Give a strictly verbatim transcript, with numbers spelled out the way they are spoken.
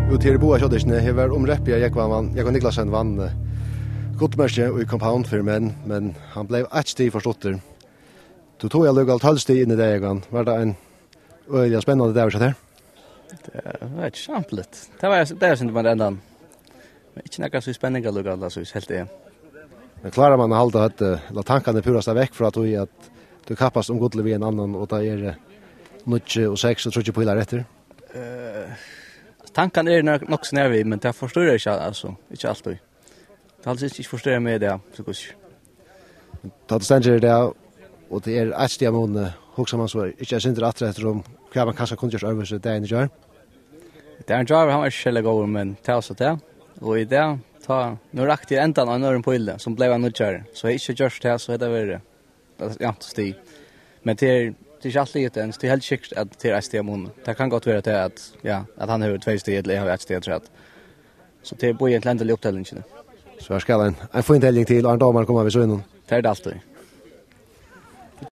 Út her í Búðarsjódeskini, her var um reppið, at Jógvan vann, Jógvan Niklasen vann, eh, gullmerki í compound fyri menn, men hann bleiv eitt stig for stuttur. Tú tók allíkavæl tólv stig inn í dag, Jógvan. Var tað ein øgiliga spennandi dagur hjá tær? Tað var ikki samtidigt. Tað var, tað er synd um at enda. Men ikki nakað so spenning allíkavæl, so helt eg. Men klárar mann at halda høvdið, ella tankarnir púrasta vekk frá tí at tú kappast um gullið við ein annan, og tað eru níggju og seks og tríggir pílar eftir? Eh, tankarnir eru nokk, nokk so nær við, men tað forstyrrar ikki, altso, ikki altíð. Tað er alls ikki forstyrrað meg í dag, so hvussu? Tá tú stendur her í dag, og tað er eitt stiga mun, hugsar mann so ikki eitt sindur aftur eftir um, hvat mann kanska kundi gjørt øðrvísi dagin í gjár? Dagurin í gjár, hann var ikki serliga góður, men tað var so tað. Og í dag, tá, nú rakti eg endan á ein øðrum píli, sum bleiv ein nýggjari. So hevði eg ikki gjørt tað, so hevði tað verið, altso, javnt stig. Men tað er, tað er ikki altíð, tað er heilt sikkurt, at tað er eitt stiga mun. Tað kann gott vera tað, at, ja, at hann hevur tvey stig, ella eg havi eitt stig afturat. So tað er bara ein til endaligu uppteljingina. So her skal ein, ein fín telling til, áðrenn dómarin kemur við sínum. Tað er tað altíð.